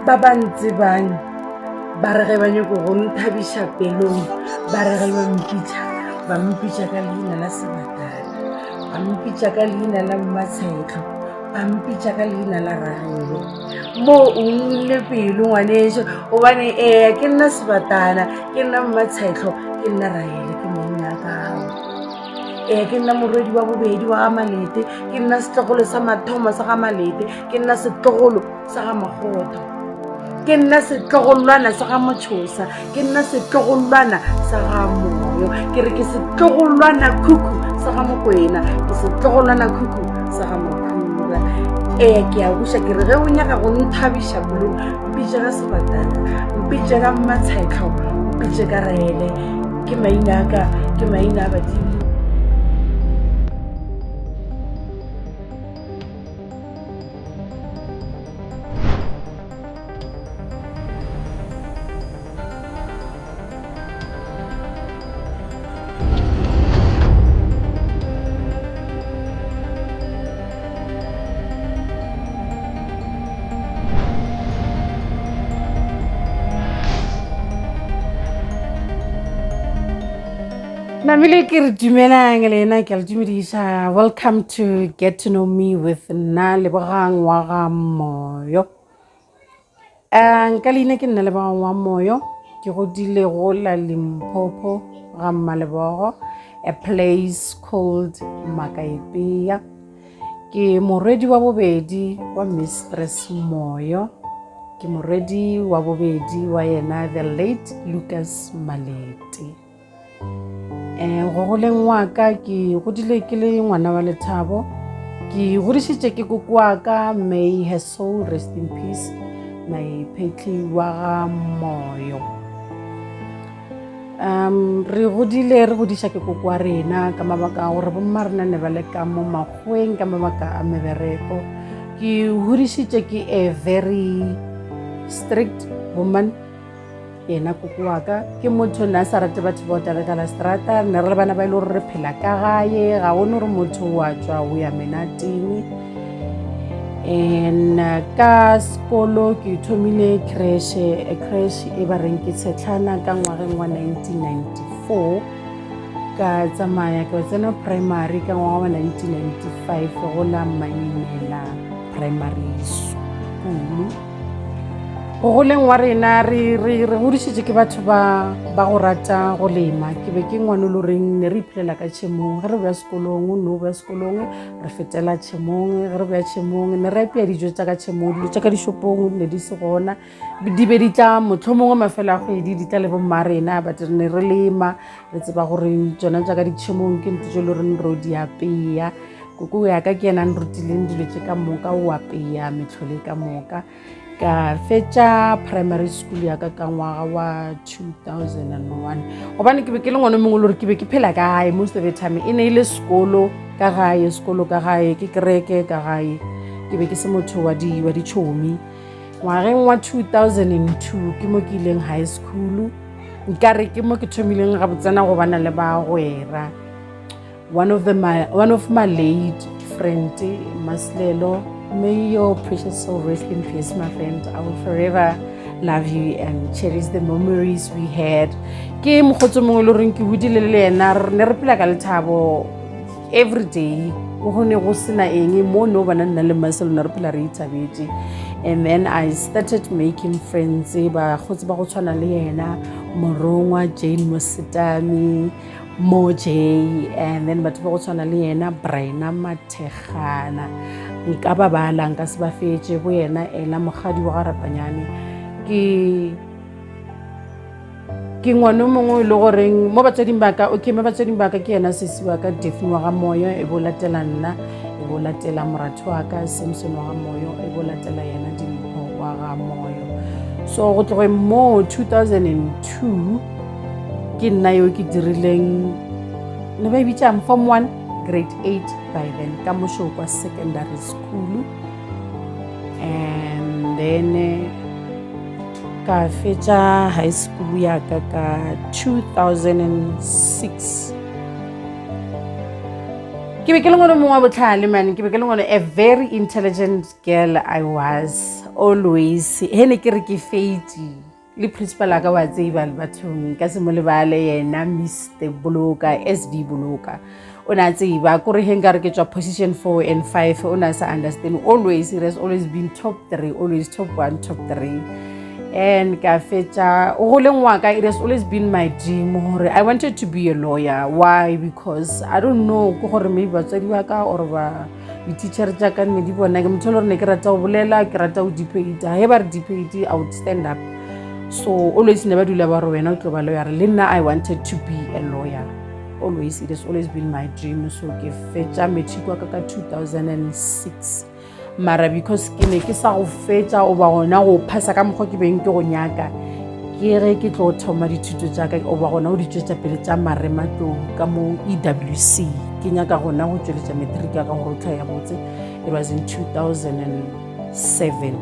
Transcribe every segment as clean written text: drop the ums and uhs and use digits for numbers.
Ba ba ntsebang ba re ge ba nyoko go nthabiša pelong, ba re ge ba mpitša, ba mpitša ka leina la Sebatana, ba mpitša ka leina la Mmatshehlo, ba mpitša ka leina la Ragele. Mo o nngwile pelo ngwaneso, gobane eya ke nna Sebatana, ke nna Mmatshehlo, ke nna Ragele, ke maina a gago. Ee, ke nna morwedi wa bobedi wa ga Malete, ke nna setlogolo sa mathomo sa ga Malete, ke nna setlogolo sa ga Makgotho, ke nna setlogolwana sa ga Motšhosa, ke nna setlogolwana sa ga Moyo, ke re ke setlogolwana khukhu sa ga Mokwena, ke setlogolwana khukhu sa ga Makhura. Ee, ke a buša ke re ge o nyaka go nthabiša pelo, mpitše ka sebatana, mpitše ka Mmatshehlo, mpitše ka Raele, ke maina a ka, ke maina a badimo. Namile ke re dumelang lena ke a le dumediša. Welcome to Get to Know Me with nna Lebogang wa ga Moyo. Um nka leina ke nna Lebogang wa Moyo, ke godile go la Limpopo ga Mmalebogo, a place called Makaepea. Ke morwedi wa bobedi wa Mistress Moyo. Ke morwedi wa bobedi wa yena the late Lucas Malete. Um go goleng wa ka ke godile ke le ngwana wa lethabo ke godišitše ke koko wa ka may her soul rest in peace my phetli wa ga moyo um re godile re godiša ke koko wa rena ka mabaka a gore bomma rena ne ba le ka mo makgoweng ka mabaka a mebereko ke godišitše ke a very strict woman Yena koko wa ka ke motho ne a sa rate batho ba tabegela strata ne re le bana ba e le gore re phela ka gae ga gone gore motho wa tswa o ya menateng and eh, ka sekolo ke thomile creche eh, creche e ba reng ke tshetlhana ka ngwageng wa 1994 ka tsamaya ka tsena primary ka ngwaga wa 1995 go la mainela primary school Go goleng wa rena re re re godišitše ke batho ba ba go rata go lema ke be ke ngwana lo reng ne re iphelela ka tšhemong ge re boya sekolong o ne o boya sekolong re fetela tšhemong ge re boya tšhemong ne re apea dijo tša ka tšhemong dilo tša ka dishopong ne di se gona di be di tla mohlomongwe mafelo a kgwedi di tla le bomma rena but re ne re lema re tseba gore tšona tša ka ditšhemong ke ntho tše le goreng re o di apea Koko ya ka ke yena a nrutileng dilo tše ka moka, o apea mehlole ka moka. Ka fetša primary school ya ka ka ngwaga wa 2001 gobane ke be ke le ngwana mongwe le gore ke be ke phela ka gae most of the time e ne e le sekolo ka gae sekolo ka gae ke kereke ka gae ke be ke se motho wa di wa ditšhomi ngwageng wa 2002 ke mo ke ileng high school nkare ke mo ke thomileng gabotsena go bana le bagwera One of, the, my, one of my late friend, Maslelo, may your precious soul rest in peace, my friend. I will forever love you and cherish the memories we had. Ke mokgotso mongwe le goreng ke hodile le ena re ne re phela ka lethabo every day go ne go sena eng mo no bana nna le Marcel ne re phela re ithabetse and then I started making friends bakgotsi ba go tshwana le yena Morongwa Jane Mosetami Mo J and then batho ba go tshwana le yena Brena Mathegana nka ba bala nka se ba fetše bo yena ena mogadi wa ga Rapanyane ke ke ngwana o mongwe e le goreng mo batswading ba ka okay mo batswading ba ka ke yena sesi wa ka Daphne wa ga Moyo e bo latela nna e bo latela moratho wa ka Samson wa ga Moyo e bo latela yena Dimpho wa ga Moyo so go tlogeng mo 2002 ke nna yo ke dirileng ne ba e bitsang form 1 grade 8 by then ka mošo kwa secondary school and then eh, ka fetša high school ya ka ka 2006 ke Ke be ke le ngwana mongwe wa botlhale man, ke be ke le ngwana a very intelligent girl I was always. He ne ke re ke feitse le principal a ka wa tseba le bathong ka se mo lebale yena Mr Boloka SV Boloka o ne a tseba kore he nkare ke tswa position 4 and 5 o ne a sa understand always it has always been top 3 always top 1 top 3 and ka fetša go leng wa ka it has always been my dream gore I wanted to be a lawyer why because I don't know ke gore maybe batswadi ba ka or ba di-teacher tša ka nne di bona ke motho e le gore ne ke rata go bolela ke rata go debate ge ba re debate I would stand up so always ne ba dula ba re wena o tlo ba lawyer le nna I wanted to be a lawyer always it has always been my dream so ke fetša matric wa ka ka 2006 mara because ke ne ke sa go fetša o ba gona go phasa ka mokgwa ke beng ke go nyaka ke ge ke tlo thoma dithuto tša ka o ba gona go di tšwetša pele tša marematlou ka mo EWC ke nyaka gona go tšweletša matric ya ka gore o tla ya botse it was in 2007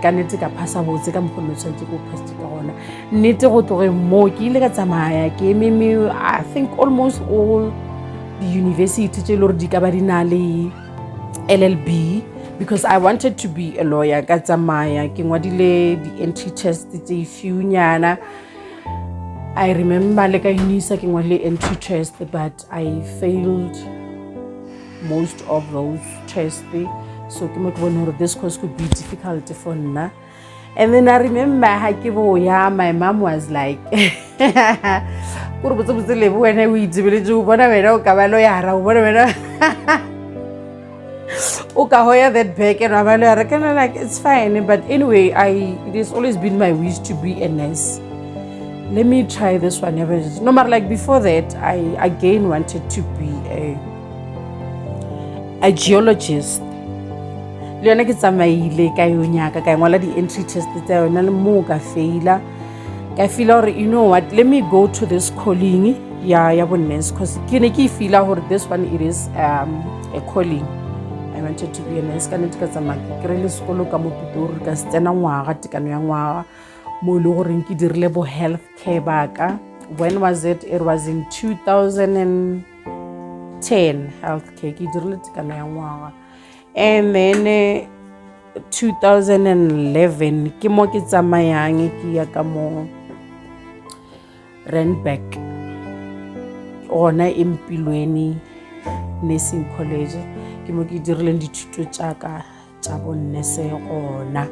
ka nnete ka phasa botse ka mokgwa ne tshwanetse ke o phasitse ka gona nnete go tlogeng moo ke ile ka tsamaya ke ememe I think almost all di-university tše e le gore di ka ba di na le LLB because I wanted to be a lawyer ka tsamaya ke ngwadile di-entry test tse few nyana I remember le ka UNISA ke ngwadile entry test but I failed most of those tests so ke mo ke bone gore this course could be difficult for nna and then I remember ha ke boya my mom was like kore botsebotse lebo wena o itebeletse o bona wena o ka ba loyara o bona wena o ka hoya that back and wa ba loyara kana like it's fine but anyway I it has always been my wish to be a nurse let me try this one no matter like before that I again wanted to be a a geologist le yone ke tsamaile ka yo nyaka ka ngwala di-entry test tsa yona le moo ka faila ka feela gore you know what let me go to this calling ya ya bo-nurse cause ke ne ke e feela gore this one it is a calling I wanted to be a nurse ka nnete ka tsamaya ke kry-ile sekolo ka mo Pitori ka se tsena ngwaga tekano ya ngwaga mo e le goreng ke dirile bo health care baka when was it it was in 2010 health care ke dirile tekano ya ngwaga and then 2011 ke mo ke tsamayang ke ya ka mo Randburg gona Empilweni Nursing College ke mo ke dirileng dithuto tša ka tša bonnese gona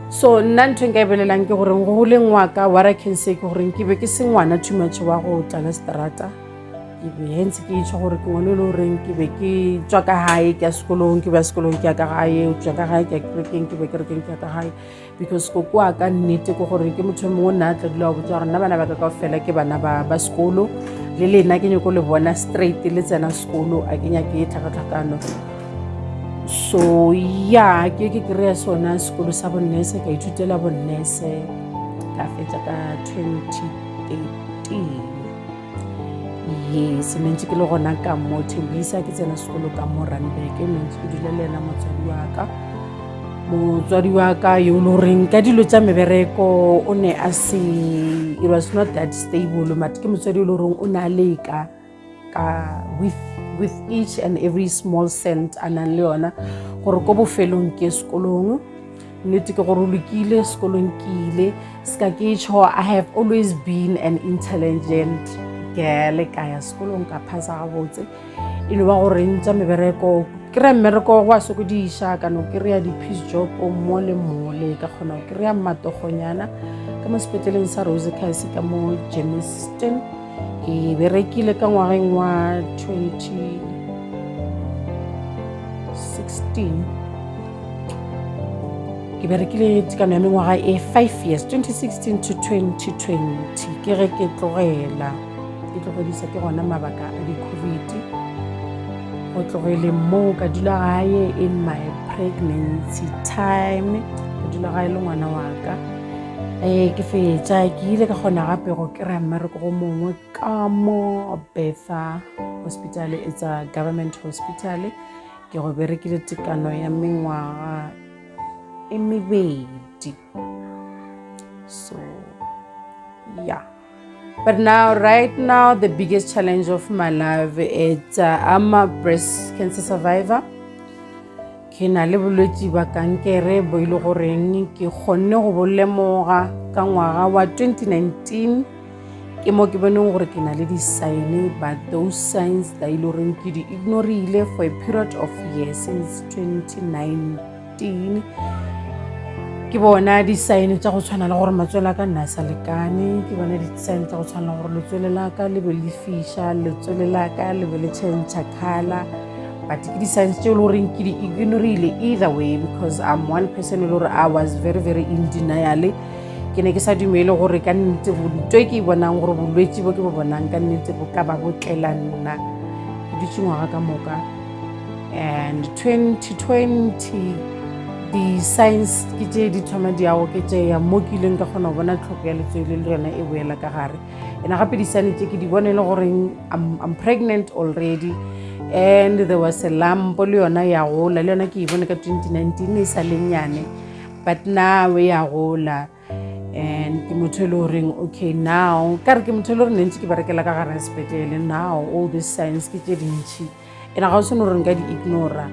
so nna ntho e nka e bolelang ke goreng go goleng wa ka what I can say ke goreng ke be ke se ngwana too much wa go tlala seterata ke be hence ke itšha gore ke ngwana e le goreng ke be ke tswa ka gae ke ya sekolong ke ba sekolong ke ya ka gae o tswa ka gae ke ya kerekeng ke be kerekeng ke ya ka gae because koko wa ka nnete ke gore ke motho mongwe o nna a tla dula wa botsa gore nna bana ba ka kao fela ke bana ba sekolo le lena ke nyako le bona straight le tsena sekolo a ke nyake tlhakatlhakano so ya ke ke kry-a sona sekolo sa bonnese ka ithutela bonnese ka fetša ka 2013 yes ne ntse ke le gona ka mo Thembisa ke tsena sekolo ka mo Randburg ne ntse ke dula le ena motswadi wa ka motswadi wa ka yo le goreng ka dilo tša mebereko o ne a se it was not that stable but ke motswadi o le goreng o ne a leka ka with with each and every small cent a nang le yona gore ko bofelong ke sekolong nnete ke gore o lokile sekolong ke ile se ka ke tšho I have always been an intelligent girl ka ya sekolong ka phasa gabotse e no ba gore ntša mebereko kry-a mmereko go a sokodiša ka no kry-a di-piece job mo le mole ka kgona go kry-a matogonyana ka mo sepetleleng sa Rosecas ka mo Germiston ke berekile ka ngwageng wa 2016 ke berekile tekano ya mengwaga e 5 years 2016 to 2020 ke ge ke tlogela ke tlogedisa ke gona mabaka a di-covid go tlogeleng moo ka dula gae in my pregnancy time ka dula gae le ngwana wa ka um ke fetša ke ile ka kgona gape go kry-a mmereko go mongwe ka mo Betha hospital it's a government hospital ke go berekile tekano ya mengwaga e mebedi so yeah. But now, right now, the biggest challenge of my life is I'm a breast cancer survivor. Ke na le bolwetši ba kankere bo e le goreng ke kgonne go bo lemoga ka ngwaga wa 2019. Ke mo ke boneng gore ke na le di-sign, but those signs da e le goreng ke di ignorile for a period of years since 2019. Ke bona di-sign tša go tshwana le gore matswele a ka nna a sa lekane, ke bona di-sign tša go tshwana le gore letswele la ka le be le fiša, letswele la ka le be le change color. But ke di-signs tše e le goreng ke di ignorile either way, because I'm one person e le gore I was very, very in denial. Ke ne ke sa dumele gore ka nnete nto e ke e bonang, gore bolwetši bo ke bo bonang ka nnete bo ka ba bo tlela nna. Ke dutše ngwaga ka moka, and 2020 di-signs ke tše di thoma di ya oketšega, mo ke ileng ka kgona go bona tlhoko ya letswele le yona e boela ka gare. And gape di-sign tše ke di bone e le goreng I'm pregnant already, and there was a lump, le yona ya gola. Le yona ke e bone ka 2019 e sa le nnyane, but now e ya gola. And ke motho e le goreng, okay, now ka re ke motho e le gore ne ntse ke berekela ka gare sepetlele. Now all these signs ke tše dintšhi, and ga o sene gore nka di ignora.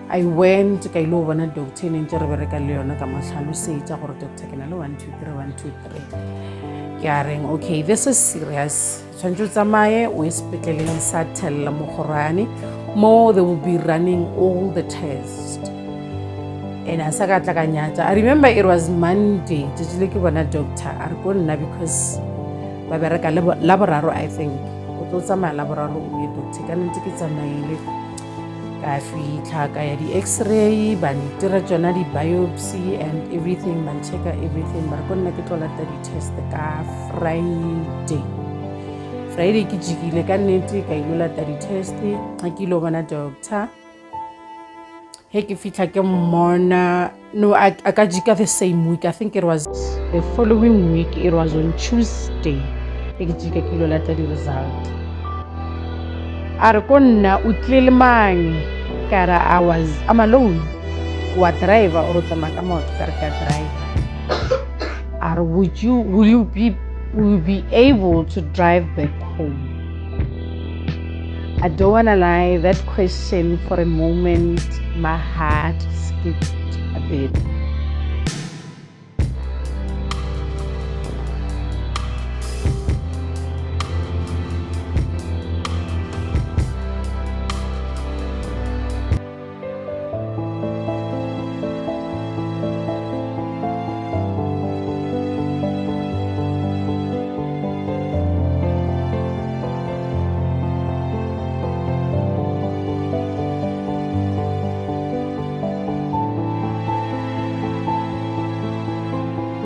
I went ka ile go bona doctor e ne ntse re bereka le yona, ka mo tlhalosetša gore, "Doctor, ke na le 1 2 3 1 2 3." Ke a reng, "Okay, this is serious, tshwanetse o tsamaye o ye sepetleleng sa Thella Mogoerane mo they will be running all the test." And a sa ka tla ka nyatša. I remember it was Monday tšatši le ke bona doctor. A re ko nna, because ba bereka Laboraro, I think, o tlo tsamaya Laboraro o ye doctor. Ka nnete ke tsamaile, ka fitlha, ka ya di-X-ray, ba ntira tsona di-biopsy and everything, ba nchecka everything. Ba re ko nna ke tlo lata di-test ka Friday. Friday ke jikile ka nnete, ka ilo lata di-test. Ga ke ilo bona doctor, he ke fitlha ke mmona, no, a ka jika the same week. I think it was the following week, it was on Tuesday he ke jika ke ilo lata di-result. A re ko nna, "O tlile le mang?" Ka re, I'm alone." "Wa driver or o tsamaya ka maoto?" Ka re, "Ke a driver." A re, would you will you be will you be able to drive back home?" I don't wanna lie, that question, for a moment my heart skipped a bit.